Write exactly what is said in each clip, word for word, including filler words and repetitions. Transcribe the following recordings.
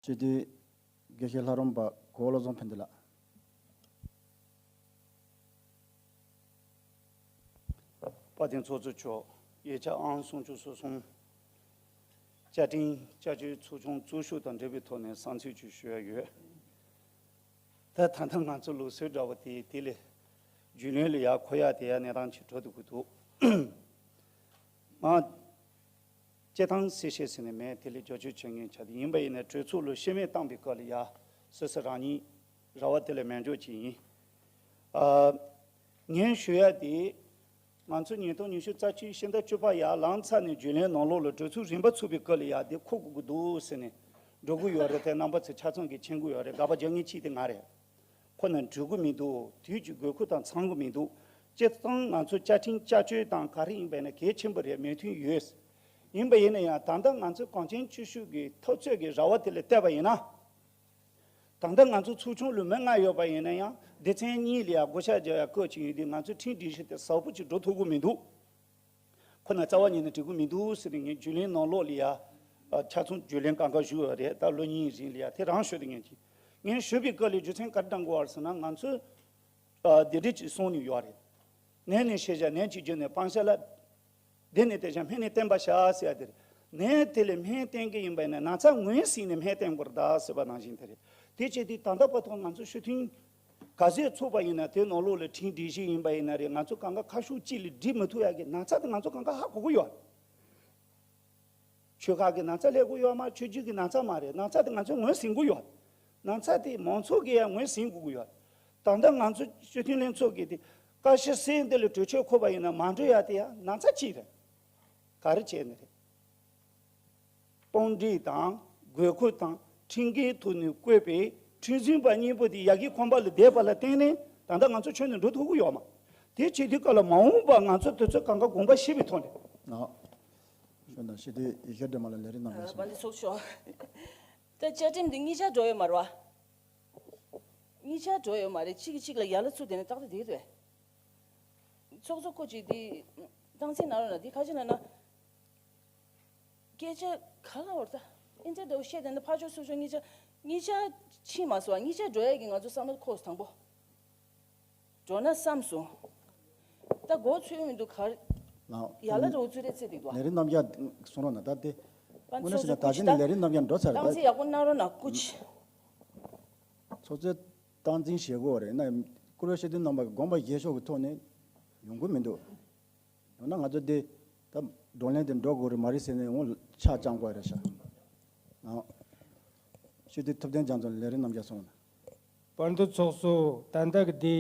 དེ་དུས་དགེ་བཤེས་ལྷ་རམས་པ་གོ་བོ་བློ་བཟང་ཕན་བདེ་ལགས། དཔལ་ལྡན་ཚོགས་གཙོ་མཆོག་ཡིག་ཆ་ཨང་སུམ་ཅུ་སོ་གསུམ། བཅའ་ཁྲིམས་བསྐྱར་བཅོས་ཚོགས་ཆུང་བཙུགས་ཞུགས་དང་འབྲེལ་བའི་ཐོག་ནས་བསམ་ཚུལ་ཅིག་ཞུ་ཡ་ཡོད། ད་ད་ལྟ་ང་ཚོ་ལུགས་སྲོལ་འདྲ་བོ་དེ་དེ་ལས་རྒྱུས་ལོན་ལ་ཡ་གོ་ཡ་དེ་ཡ་གནས་སྟངས་ཅིག་འགྲོ་འདུག་གི་འདུག་ང་སྤྱིར་བཏང་གསལ་བཤད་ཟེར་ནས་མེད། དེ་ལས་བསྒྱུར་བཅོས་བྱེད་མཁན་ཆགས་དེ་ཡིན་པ་ཡིན་ན། གྲོས་ཚོགས་ལ་ཤེས་མེད་བཏང་པའི་སྐབས་ལ་ཡ་སོ་སོ་རང་ཉིད་ར་བ་དེ་ལས་མེད་འགྲོ་གི་ཡིན། ཨ། ངས་ཞུ་ཡ་དེ། ང་ཚོ་ཉིས་སྟོང་ཉི་ཤུ་རྩ་གཅིག་ཕྱི་ཟླ་བཅུ་པ་ཡར་ལངས་ཚར་ནས་རྒྱུན་ལས་ནང་ལོགས་ལ་གྲོས་ཚོགས་རིམ་པ་ཚུགས་པའི་སྐབས་ལ་ཡ་དེ་འཁུར་དགོས་ཀྱི་འདུག་ཟེར་ནས་འགྲོ་གི་ཡོད་རེད། དེ་རྣམ་པ་ཚོ་ཆ་ཚང་གིས་མཁྱེན་གྱི་ཡོད་རེད། དགག་པ་རྒྱག་མཁན་གཅིག་དེ་ང་རེད། ཁོ་ན་འགྲིག་གི་མི་འདུག་དུས་ཀྱི་དགོས་མཁོ་དང་འཚམ་གྱི་མི་འདུག་སྤྱིར་བཏང་ང་ཚོ་བཅའ་ཁྲིམས་བསྐྱར་བཅོས་དང་ག་རེ་ཡིན་པ་ཡིན་ན་གལ་ཆེན་པོ་རེད། མོས་མཐུན་ཡོད། ཡིན་པ་ཡིན་ན་ཡང་ད་ལྟ་ང་ཚོ་གངས་ཅན་སྐྱིད་གཤོངས་ཀྱི་འཐབ་རྩོད་ཀྱི་ར་བ་དེ་ལ་བལྟས་པ་ཡིན་ན། ད་ལྟ་ང་ཚོ་ཚོགས་ཆུང་ལ་མི་ལྔ་ཡོད་པ་ཡིན་ན་ཡང་སྡེ་ཚན་གཉིས་ལ་ཡང་བགོ་བཤའ་རྒྱག་ཡ་སྐབས་ཅིག་ཡོད་དུས་ང་ཚོའི་ཁྲིམས་སྒྲིག་གཞི་དེ་ཟབ་པོ་ཅིག་འགྲོ་ཐུབ་ཀྱི་མི་འདུག་ཁོ་ན་རྩ་བ་ཉིད་ནས་འགྲིག་གི་མི་འདུག་ཟེར་ནས་ངས་རྒྱུན་ལས་ནང་ལོགས་ལ་ཡ་ཆ་ཚང་རྒྱུན་ལས་སྒང་ག་ཞུས་པ་རེད། ད་ལོ་གཉིས་རིང་ལ་ཡ་དེ་རང་ཞུ་དེ་ངས་ཀྱིས་ངས་ཞུས་པའི་སྐབས་ལ་རྒྱུ་མཚན་ག་རེ་བཏང་དགོས་པ་རེད་ཟེར་ན། ང་ཚོས་ཨ་འདི་འདྲ་ཅིག་གསུངས་ནས་ཡོད་རེད། ནས་ནས་ཤེས་བྱ་ནས་ཅིག་བརྒྱུད་ནས་སྤང་བྱ་ལ། འདི་ནས་དེ་བྱ་སྨན་ནས་བསྟེན་པ་བྱ་ཟེར་ཡ་དེ་རེད། ནས་དེ་ལས་སྨན་བསྟེན་གྱི་ཡིན་པ་ཡིན་ན་ན་ཚ་ངོས་ཟིན་ནས་སྨན་བསྟེན་དགོས་རེད་ཟེར་བ་ནང་བཞིན་དེ་རེད། དེ་བྱས་དུས་ད་ལྟ་བར་དུ་ང་ཚོ་ཞུ་མཐུན་ག་ཚོད་ཚོགས་པ་ཡིན་ན་དེ་ནང་ལོགས་ལ་ཁྲིམས་སྒྲིག་གཞི་ཡིན་པ་ཡིན་ན་རེད། ང་ཚོ་གང་ག་ཁ་ཤུགས་གཅིག་ལ་སྒྲིལ་མི་ཐུབ་ཡ་གི་ན་ཚ་དེ་ང་ཚོ་གང་ག་ཧ་གོ་གི་ཡོད། ཆོལ་ཁ་གི་ན་ཚ་སླེབས་ཀྱི་ཡོད་མ། ཆོས་བརྒྱུད་ཀྱི་ན་ཚ་མ་རེད། ན་ཚ་དེ་ང་ཚོས་ངོས་ཟིན་དགོས་ཡོད། ན་ཚ་དེ་མང་ཚོགས་ཀྱིས་ཡང་ངོས་ཟིན་དགོས་ཀྱི་ཡོད། ད་ལྟ་ང་ཚོ་སྤྱི་འཐུས་ལྷན་ཚོགས་ཀྱིས་དེ་བཀའ་སྤྱི་སེ་འདི་ལ་གྲོས་ཆོད་འཁོད་པ་ཡིན་ན་མ་འགྲོ་ཡ་དེ་ཡང་ན་ཚ་གཅིག་རེད། ག་རེ་བྱས་ནས་རེད། དཔུང་སྒྲིག་དང་དགོས་མཁོ་དང་ཁྲིམས་འགལ་ཐོག་ནས་བཀོད་པའི་ཁྲིམས་འཛིན་པ་གཉིས་པོ་དེ་ཡ་གི་ཁང་པ་ལ་བསྡད་པ་ལ་བརྟེན་ནས་ད་ལྟ་ང་ཚོ་ཁྱོན་ནས་འགྲོ་ཐུབ་ཀྱི་ཡོད་མ། དེ་བྱེད་དུས་སྐབས་ལ་མ་འོངས་པ་ང་ཚོ་དེ་ཚོ་གང་ག་དགོངས་པ་བཞེས་པའི་ཐོག་ནས། ཨ། ཞུ་ན་ཞི་བདེ་ཡེ་ཤེས་སྒྲོལ་མ་ལ་ལས་རིམ་གནང་རོགས་ཞུ། དཔལ་ལྡན་ཚོགས་གཙོ། ད་བཅའ་ཁྲིམས་འདི་གཉིས་ཆ་འགྲོ་ཡོད་མ་རེད་བ། གཉིས་ཆ་འགྲོ་ཡོད་མ་རེད། གཅིག་གིས་གཅིག་ལ་ཡ་ལ་ཚུར་བསྡད་ནས་ཏག་ཏག་བསྡད་ཀྱི་འདུག་ཚོགས་གཙོ་ཁོ་ཅིག་འདི་སྟངས་འཛིན་གནང་རོགས་གནང་། འདི་ཁ་ཅིག་ལ་ན། སྐད་ཆ་ག་ལ་བར་ད། ཨིན་ཏེ་འདྲ་བོ་བཤད་དེ་འདི་ཕར་ཕྱོགས་ཚུར་ཕྱོགས་གཉིས་ཆ། གཉིས་ཆ་ཕྱིན་མ་སོང་བ། གཉིས་ཆ་འགྲོ་ཡ་གི་ང་ཚོ་བསམ་བློ་འཁོར་དང་པོ། འགྲོ་ན་བསམ་སོང་། ད་མགོ་ཚོས་མི་འདུག་གར། ལགས། ཡ་ལ་རོ་ཚུ་རེ་ཚེ་འདུག་བ། ལས་རིམ་རྣམ་གཞག་གསུང་རོགས་གནང་། ད་དེ། པ་དངོས་གནས་བྱས་ན་ད་ཅི་ནས་ལས་རིམ་རྣམ་གཞག་འགྲོ་ཚར་རེད། ད་སྟངས་འཛིན་ཡག་པོ་གནང་རོགས་གནང་། སྐུ་མཁྱེན། ཚོགས་གཙོས་སྟངས་འཛིན་བྱེད་དགོས་པ་རེད་ན། བཀུར་འོས་སྤྱི་འཐུས་རྣམ་པ་གི་དགོངས་པ་བཞེས་ཕྱོགས་ཀྱི་ཐོག་ནས་ཡོང་གི་མི་འདུག་ཡང་ན་ང་ཚོ་འདི་ད་བགྲོ་གླེང་དེ་འགྲོ་དགོས་རེད་མ་རེད་ཟེར་ནས་འོང་ཆ་རྐྱང་དགོས་རེད་ཤག་ཨང་། སྤྱི་འཐུས་ཐུབ་བསྟན་རྒྱ་མཚོ་ལ་ལས་རིམ་རྣམ་གཞག་གསུངས་ན། དཔལ་ལྡན་ཚོགས་གཙོ། ད་ལྟ་གི་འདི་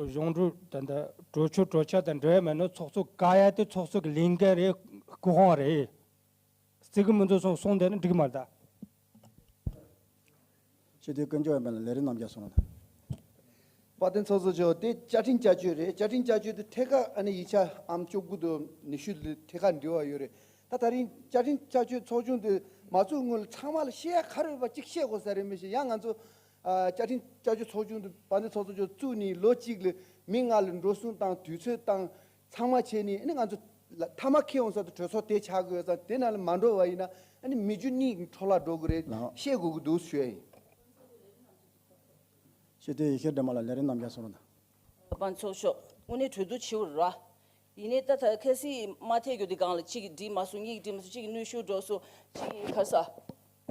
གཞུང་འབྲེལ་ད་ལྟ་གྲོས་ཆོད་གྲོས་འཆར་དང་འབྲེལ་བ་མེད་ན་ཚོགས་གཙོ་བཀའ་ཡ་དེ་ཚོགས་གཙོ་གི་ལས་འགན་རེད། སྐུ་དབང་རེད། བརྩི་གི་མི་འདུག་གསུངས་གསུངས་བསྡད་ན་འགྲིག་མ་རེད་ད། སྤྱི་འཐུས་ཀུན་སྐྱོང་ཡོད་པ་ལ་ལས་རིམ་རྣམ་གཞག་གསུངས་ན། དཔལ་ལྡན་ཚོགས་གཙོ་མཆོག་དེ་བཅའ་ཁྲིམས་བསྐྱར་བཅོས་རེད། བཅའ་ཁྲིམས་བསྐྱར་བཅོས་དེ་ཐད་ཀར་ཨ་ནི་ཡིག་ཆ་ཨང་བཅུ་དགུ་དང་ཉི་ཤུ་ལ་ཐད་ཀར་འབྲེལ་བ་ཡོད་རེད། ད་ད་རིང་བཅའ་ཁྲིམས་བསྐྱར་བཅོས་ཚོགས་ཆུང་དེ་མ་བཙུགས་སྔོན་ལ་ཚང་མ་ལ་བཤད་ཡ་ག་རེ་ཡོད་པ་གཅིག་བཤད་དགོས་ས་རེད། མི་ཤེས། ཡང་ང་ཚོ་ཨ་བཅའ་ཁྲིམས་བསྐྱར་བཅོས་ཚོགས་ཆུང་དེ་དཔལ་ལྡན་ཚོགས་གཙོ་མཆོག་བཙུགས་ནས་ལོ་གཅིག་ལ་མི་ལྔ་ལ་འགྲོ་སོང་བཏང་། དུས་ཚོད་བཏང་། ཚང་མ་བྱས་ནས་ཨ་ནི་ང་ཚོ་ལ་མཐའ་མ་འཁེལ་འོང་ས་དེ་གྲོས་ཚོགས་དེ་ཆགས་དགོས་ཙང་། དེ་ནང་ལ་མ་འགྲོ་བ་ཡིན་ན་ཨ་ནི་མི་རྒྱུ་གཉིས་འཕྲོ་བརླག་འགྲོ་གི་རེད། ལགས། ཤེས་དགོས་ཀྱི་འདུག་ཞུ་ཡ་ཡིན། སྤྱི་འཐུས་ཡེ་ཤེས་སྒྲོལ་མ་ལ་ལས་རིམ་རྣམ་གཞག་གསུང་རོགས་གནང་། དཔལ་ལྡན་ཚོགས་གཙོ། དངོས་གནས་གྲོས་བསྡུར་བྱེད་དགོས་རེད་བ། ཡིན་ནའི་ད་ད་ཁ་སང་མ་ཐེག་རྒྱུ་དེ་སྒང་ལ་གཅིག་གིས་འགྲིག་མ་སོང་། གཉིས་ཀྱིས་འགྲིག་མ་སོང་། གཅིག་གིས་གནོན་ཤུགས་འགྲོ་སོང་། གཅིག་གིས་ཁ་ས་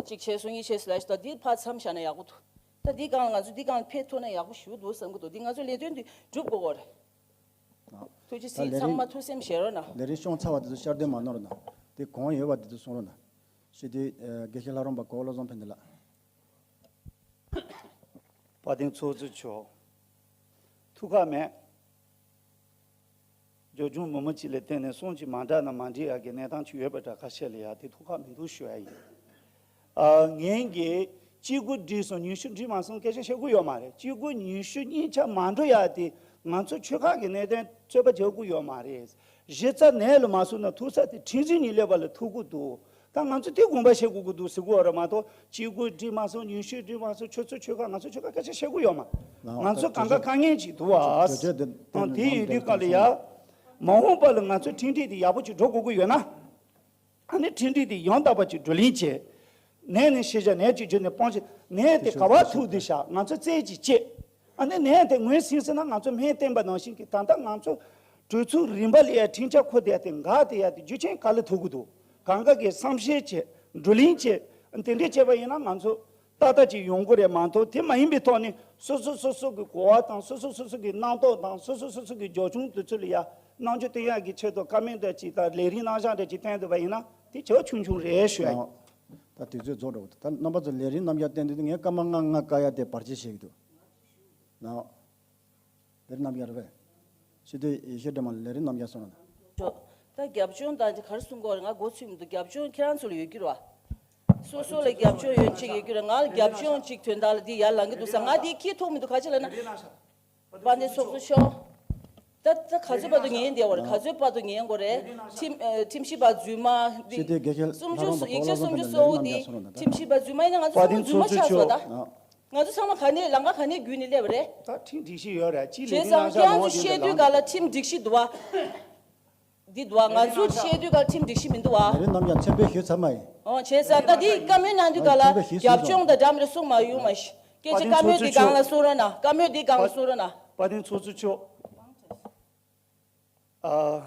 གཅིག་བྱས་སོང་། གཉིས་བྱས་སོང་ལབ་ཤག་ད་འདི་ཕར་མཚམས་བཞག་ན་ཡག་པོ་འདུག་ད་འདི་སྒང་ལ་ང་ཚོ་འདི་སྒང་ལ་ཕེབས་ཐུབ་ན་ཡག་པོ་ཞེ་པོ་འདུག་བསམ་གྱི་འདུག་འདི་ང་ཚོ་ལས་དོན་འདི་སྒྲུབ་དགོས་ཀྱི་རེད། ཐུགས་རྗེ་ཆེ། ད་ལས་ཚང་མ་རིམ་ཐུགས་སེམས་བཞེས་རོགས་གནང་། ལས་རིམ་སྐྱོང་ཚར་བ་དེ་ཚོ་ཤར་འདོན་མ་གནང་རོགས་གནང་། དེ་གང་ཡོད་པ་དེ་ཚོ་གསུང་རོགས་གནང་། སྤྱི་འཐུས་ཨ་དགེ་བཤེས་ལྷ་རམས་པ་གོ་བོ་བློ་བཟང་ཕན་བདེ་ལགས། དཔལ་ལྡན་ཚོགས་གཙོ་མཆོག་ཐུགས་ཁག་མེད། སྦྱོར་བྱུང་མི་མོ་གཅིག་ལ་བརྟེན་ནས་གསུང་གཅིག་མ་འགྲིག་ན་མ་འགྲིག་ཡག་གི་གནས་སྟངས་ཅིག་ཡོད་པ་འདྲ་ཁ་ཤས་ལ་ཡ་དེ་ཐུགས་ཁག་མི་འདུག་ཞུ་ཡ་ཡིན། ཨ་ངས་ཀྱིས་གཅིག་དགུ་འགྲིག་སོང་ཉི་ཤུ་འགྲིག་མ་སོང་སྐད་ཆ་བཤད་དགོས་ཡོད་མ་རེད། གཅིག་དགུ་ཉི་ཤུ་གཉིས་ཆ་མ་འགྲོ་ཡ་དེ་ང་ཚོ་ཆོལ་ཁ་གི་གནད་དོན་རྩོད་པ་རྒྱག་དགོས་ཡོད་མ་རེད། གཞི་རྩ་ནས་ལ་མ་སོང་ན་ཐུག་ས་དེ་ཁྲིམས་འཛིན་གཉིས་སླེབས་པ་ལ་ཐུག་གི་འདུག་ད་ང་ཚོ་དེ་དགོངས་པ་བཞེས་དགོས་ཀྱི་འདུག་ཟེར་གོ་ར་མ་གཏོགས་གཅིག་དགུ་འགྲིག་མ་སོང་ཉི་ཤུ་འགྲིག་མ་སོང་ཁྱོད་ཚོ་ཆོལ་ཁ་ང་ཚོ་ཆོལ་ཁ་སྐད་ཆ་བཤད་དགོས་ཡོད་མ། ང་ཚོ་གང་ག་དཀའ་ངལ་ཅིག་འདུག་བ། དེ་ཡིན་དུས་སྐབས་ལ་ཡ་མ་འོངས་པ་ལ་ང་ཚོ་ཁྲིམས་སྒྲིག་དེ་ཡག་པོ་ཅིག་འགྲོ་དགོས་ཀྱི་ཡོད་ན། ཨ་ནི་ཁྲིམས་སྒྲིག་དེ་ཡང་དག་པ་ཅིག་བགྲོ་གླེང་བྱས། ནད་ནི་ཤེས་བྱ་ནད་ཀྱི་རྒྱུ་ནི་སྤང་བྱ། ནད་དེ་ག་བ་ཐུག་དུས་ཤག་ང་ཚོ་རྩད་ཀྱིས་བཅད། ཨ་ནི་ནད་དེ་ངོས་ཟིན་ཟིན་ན་ང་ཚོ་སྨན་བསྟེན་པ་ནང་བཞིན་གྱི་ད་ལྟ་ང་ཚོ་གྲོས་ཚོགས་རིམ་པ་ལ་ཡ་འཕྲིན་བཅར་ཁོ་དེ་ཡ་དེ་འགག་དེ་ཡ་དེ་རྒྱུ་རྐྱེན་ག་ལ་ཐུག་གི་འདུག་གང་ག་གི་བསམ་ཤེས་བྱེད། བགྲོ་གླེང་བྱེད། དེ་འདྲས་བྱས་པ་ཡིན་ན་ང་ཚོ་ཏག་ཏག་ཅིག་ཡོང་གི་རེད་མ་གཏོགས། དེ་མ་ཡིན་པའི་ཐོག་ནས་སོ་སོ་སོ་སོ་གི་གོ་བ་དང་། སོ་སོ་སོ་སོ་གི་རྣམ་རྟོག་དང་། སོ་སོ་སོ་སོ་གི་རྒྱབ་ལྗོངས་དེ་ཚོ་ལ་ཡ་རྣམ་འགྱུར་སྟོན་ཡག་གི་ཆེད་དུ་བཀའ་མོལ་འདྲ་ཅིག་དང་ལས་རིམ་རྣམ་གཞག་འདྲ་ཅིག་བསྟན་འདུག་པ་ཡིན་ན་དེ་བྱ་བ་ཆུང་ཆུང་རེད་ཞུ་ཡ་ཡིན། ད་དུས་ཚོད་རྫོགས་འགྲོ་གི་འདུག་ད་རྣམ་པ་ཚོ་ལས་རིམ་རྣམ་གཞག་བསྟན་དུས་ངས་སྐར་མ་ལྔ་ལྔ་བཀག་ཡ་དེ་བར་ཆད་བྱེད་ཀྱི་འདུག་ལས་རིམ་རྣམ་གཞག་རེད་པས། སྤྱི་འཐུས་ཡེ་ཤེས་སྒྲོལ་མ་ལས་རིམ་རྣམ་གཞག་གསུང་རོགས་གནང་། ད་རྒྱབ་ལྗོངས་དང་ག་རེ་གསུང་དགོས་རེད། ང་མགོ་ཚོས་མི་འདུག་རྒྱབ་ལྗོངས་ཁྱེད་རང་ཚོ་ལ་ཡོད་ཀྱི་རེད་བ། སོ་སོ་ལ་རྒྱབ་ལྗོངས་ཡོད་ཅིག་ཡོད་ཀྱི་རེད། ང་ལ་རྒྱབ་ལྗོངས་ཅིག་དོན་དག་ལ་འདི་ཡར་ལངས་ཀྱི་འདུག་ས། ང་འདི་ཁྱི་ཐོག་མི་འདུག་ག་ཅི་ལབ་ན། དཔལ་ལྡན་ཚོགས་གཙོ་མཆོག་ད་ད་ག་ཚོད་བར་དུ་ཉན་བསྡད་ཡོད་རེད། ག་ཚོད་བར་དུ་ཉན་དགོས་རེད། ཁྲིམས་ཨ་ཁྲིམས་ཞིབ་པ་རྫུན་མ་འདི། སྤྱི་འཐུས་དགེ་བཤེས་སུམ་ལྷ་ཅུ་རམས་པ་ཡིག་ཆ་ཀོ་ལ་སུམ་ཅུ་སོ་དགུ་འདི་ཁྲིམས་ཞིབ་པ་རྫུན་མ་ཡིན་ན་ང་ཚོ་ཚང་མ་རྫུན་མ་ཆགས་སོང་ད། ང་ཚོ་ཚང་མ་ག་ནས་ལམ་ཁ་ག་ནས་བརྒྱུད་ནས་སླེབས་པ་རེད། ད་ཁྲིམས་སྒྲིག་གཞི་ཡོད་རེད། སྤྱི་ལས་བྱས་ཙང་ཁྱེད་རང་ཚོ་བཤད་དུས་ག་ལ་ཁྲིམས་སྒྲིག་གཞི་འདུག་བ། འདི་འདུག་བ། ང་ཚོ་བཤད་དུས་ག་ལ་ཁྲིམས་སྒྲིག་གཞི་མི་འདུག་བ། ལས་རིམ་རྣམ་གཞག་མཚན་དཔེ་ཞུས་ཚར་མ་ཡིན། ཨོ་བྱས་ཙང་ད་འདི་བཀའ་མོལ་གནང་དུས་ག་ལ་རྒྱབ་ལྗོངས་དང་འདྲ་མི་འདྲ་གསུངས་མ་ཡོང་མ་ཤི། སྐད་ཆ་བཀའ་མོལ་འདི་སྒང་ལ་གསུང་རོགས་གནང་། བཀའ་མོལ་འདི་སྒང་ལ་གསུང་རོགས་གནང་། དཔལ་ལྡན་ཚོགས་གཙོ་མཆོག་ཨ།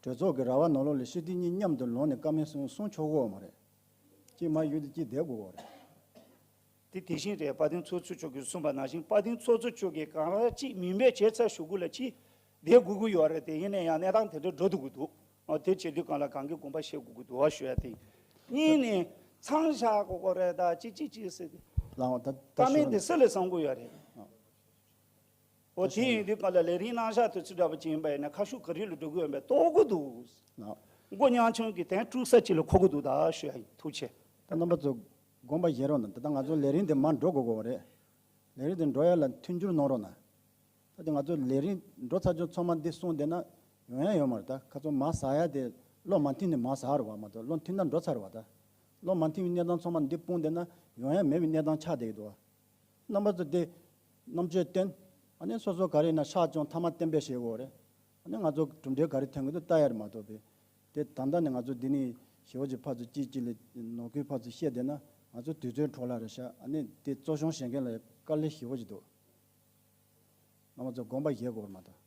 གྲོས་ཚོགས་ཀྱི་ར་བ་ནང་ལོགས་ལ་སྤྱི་འཐུས་གཉིས་མཉམ་དུ་ལངས་ནས་བཀའ་མོལ་གསུང་གསུང་ཆོག་གི་ཡོད་མ་རེད། གཅིག་མར་བཞུགས་ཏེ་གཅིག་བསྡད་དགོས་ཀྱི་ཡོད་རེད། དེ་དེ་བཞིན་རེད། དཔལ་ལྡན་ཚོགས་གཙོ་མཆོག་གིས་གསུངས་པ་ནང་བཞིན་དཔལ་ལྡན་ཚོགས་གཙོ་མཆོག་གིས་གང་ལ་གཅིག་མིང་འབོད་བྱས་ཚར་གཞུག་གུ་ལ་གཅིག་བསྡད་དགོས་ཀྱི་ཡོད་རེད། དེ་ཡིན་ན་ཡང་གནས་སྟངས་དེ་འདྲ་འགྲོ་སྡོད་ཀྱི་འདུག་ཨ། དེ་བྱེད་དུས་གང་ལ་གང་གི་དགོངས་པ་བཞེས་དགོས་ཀྱི་འདུག་ཨ་ཞུ་ཡ་དེ་ཡིན། གཉིས་ནས་མཚམས་བཞག་དགོས་ཀྱི་རེད་ད་ཅི་ཅི་ཅི་ཟེར་ཏེ། ལའང་ད་ད་བཀའ་མོལ་ཞུ་དེ་སུ་ལ་གསུང་གི་ཡོད་རེད། ཨ། འོ་དེ་ཡིན་དུས་གང་ལ་ལས་རིམ་རྣམ་གཞག་དེ་ཚོ་འདྲ་པོ་ཅིག་ཡིན་པ་ཡིན་ན་ཁ་ཤུགས་ག་རེ་ལ་འགྲོ་གི་ཡོད་པའི་རྟོགས་ཀྱི་འདུག་ལགས། མགོ་ཉམ་ཆུང་གི་དོན་དཀྲུག་ས་ཅིག་ལ་འཁོར་གྱི་འདུག་ད་ཞུ་ཡ་ཡིན། ཐུགས་རྗེ་ཆེ། ད་རྣམ་པ་ཚོ་དགོངས་པ་བཞེས་རོགས་གནང་། ད་ལྟ་ང་ཚོ་ལས་རིམ་དེ་མར་འགྲོ་དགོས་ཀྱི་ཡོད་རེད། ལས་རིམ་དེ་འགྲོ་ཡ་ལ་མཐུན་འགྱུར་གནང་རོགས་གནང་། ད་དེ་ང་ཚོ་ལས་རིམ་འགྲོ་ཚར་རྗེས་ཚང་མ་འདི་གསུངས་བསྡད་ན་ཡོང་ཡ་ཡོད་མ་རེད། ད་ཁ་ཚོ་མར་ཟག་ཡ་དེ་བློ་མ་མཐུན་ནས་མར་ཟག་རེད་བ་མ་གཏོགས་བློ་མཐུན་ན་འགྲོ་ཚར་རེད་བ། ད་བློ་མ་མཐུན་པའི་གནས་སྟངས་ཚང་མ་འདི་སྤུངས་བསྡད་ན་ཡོང་ཡ་མེད་པའི་གནས་སྟངས་ཆགས་བསྡད་ཀྱི་འདུག་བ། རྣམ་པ་ཚོ་དེ་རྣམ་དཔྱོད་བཏོན། ཨ་ནི་སོ་སོ་ག་རེ་ཡིན་ན་ཤག་ཅུང་མཐའ་མ་གཏན་འབེབས་བྱེད་དགོས་རེད། ཨ་ནི་ང་ཚོ་གྲུབ་འབྲས་ག་རེ་ཐོན་གྱི་འདུག་ལྟ་ཡ་རེད་མ་གཏོགས་པས། དེ་ད་ལྟ་ནས་ང་ཚོ་འདི་ནས་ཞེ་པོ་ཅིག་ཕར་ཚུར་གཅིག་གཅིག་ལ་ནོར་འཁྲུལ་ཕར་ཚུར་བཤད་བསྡད་ན་ང་ཚོ་དུས་ཚོད་འཕྲོ་བརླག་རེད་ཤག་ཨ་ནི་དེ་གཙོ་སྐྱོང་བྱེད་མཁན་ལ་དཀའ་ལས་ཞེ་པོ་ཅིག་འདུག་རྣམ་པ་ཚོ་དགོངས་པ་བཞེས་དགོས་རེད་མ་གཏོགས།